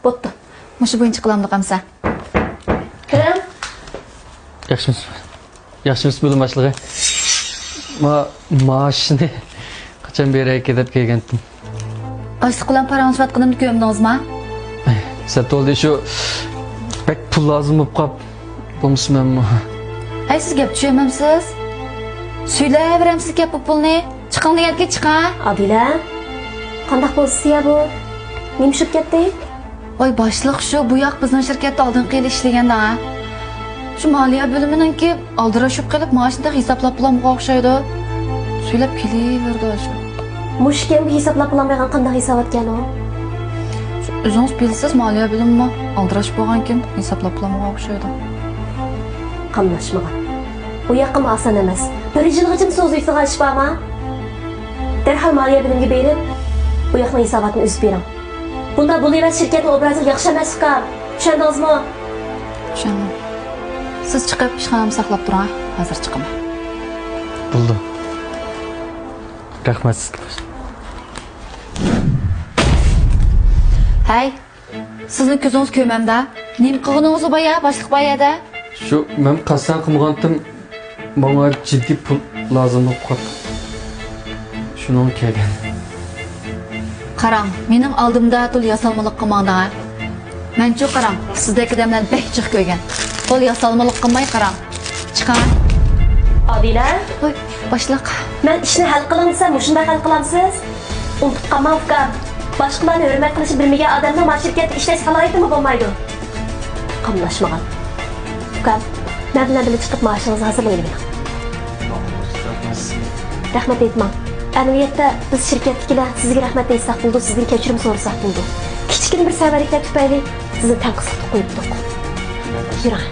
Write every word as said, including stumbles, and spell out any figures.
بوپتۇ. مۇشۇ بويىچە قىلامدۇق ئەمسە. كىرىڭ. ياخشىمۇسىز؟ ياخشىمۇسىز بۆلۈم باشلىقى؟ ما، مائاشنى قاچان بېرەيكى دەپ كەلگەنتىم. ئاشلىق بىلەن پاراڭلىشىۋاتقىنىمنى كۆرمىدىڭىزما؟ سەت بولدى، شۇ بەك پۇل لازىم بولۇپ قاپ، بولمىسا مەنمۇ. ھەي، سىز گەپ چۈشەنمەمسىز؟ سۈيلەۋېرەمسىز گەپ بۇ پۇلنى؟ چىقىڭ دېگەندىكىن چىقىڭ. ئادىلە، قانداق پوزىتسىيە بۇ؟ نېمە چۈشۈپ كەتتى؟ ۋاي باشلىق، شۇ بۇ ياق بىزنىڭ شىركەتتە ئالدىنقى يىلى ئىشلىگەندە. شۇ مالىيە بۆلۈمىنىڭكى ئالدىراش بولۇپ قېلىپ، مائاشنى تېخى ھېسابلاپ بولالمىغان ئوخشايدۇ. سۈيلەپ كېلىۋېرىدۇ شۇ. مۇشۇ ئىكەنگە ھېسابلاپ بولالمايدىغان قانداق ھېساباتكەن ئۇ؟ شۇ ئۆزىڭىز بىلىسىز، مالىيە بۆلۈمىمۇ ئالدىراش بولغانكىن، ھېسابلاپ بولالمىغان ئوخشايدۇ. قاملاشمىغان. ئۇ ياققىمۇ ئاسان ئەمەس. بىر يىلغىچىمۇ سوزۇۋېتىدىغان ئىش بارمۇ؟ دەرھال مالىيە بۆلۈمىگە بېرىپ، بۇ ياقنىڭ ھېساباتىنى ئۈزۈپ بېرىڭ. بۇنداق بولۇۋەرسە شىركەتنىڭ ئوبرازىغا ياخشى ئەمەس، ئۇكام. چۈشەندىڭىزمۇ؟ چۈشەندىم. سىز چىقىپ ئىشخانامنى ساقلاپ تۇرۇڭ، ھازىر چىقىمەن. بولدى. رەھمەت سىزگە. ھەي، سىزنىڭ كۆزىڭىز كۆرمەمدا؟ نېمە قىلغىنىڭىزمۇ بار يا، باشلىق بار يەردە؟ شۇ، مەن قەستەن قىلمىغانتىم، ماڭا جىددىي پۇل لازىم بولۇپ قاپتۇ. شۇنىڭغا كەلگەن. قاراڭ، مېنىڭ ئالدىمدا تولا ياسالمىلىق قىلماڭدا. مەنچۇ قاراڭ، سىزدەك ئادەملەرنى بەك جىق كۆرگەن. تولا ياسالمىلىق قىلماي قاراڭ. چىقىڭ. ئادىلە؟ ۋوي، باشلىق. مەن ئىشنى ھەل قىلىڭ دېسەم، مۇشۇنداق ھەل قىلامسىز؟ ئۇنتۇپ قالماڭ، ئۇكام. باشقىلارنى ھۆرمەت قىلىشنى بىلمىگەن ئادەمنىڭ ما شىركەتتە ئىشلەش سالاھىيىتىمۇ بولمايدۇ. قاملاشمىغان. ئۇكام، مەن بىلەن بىللە چىقىپ مائاشىڭىزنى ھازىرلاۋېلىڭ. رەھمەت ئېيتماڭ. ئەمەلىيەتتە، بىز شىركەتتىكىلەر سىزگە رەھمەت ئېيتساق بولىدۇ، سىزدىن كەچۈرۈم سورىساق بولىدۇ. كىچىككىنە بىر سەۋەنلىكلەر تۈپەيلى سىزنى تەنقىسلىققا قويۇپتۇق. يۈرۈڭ.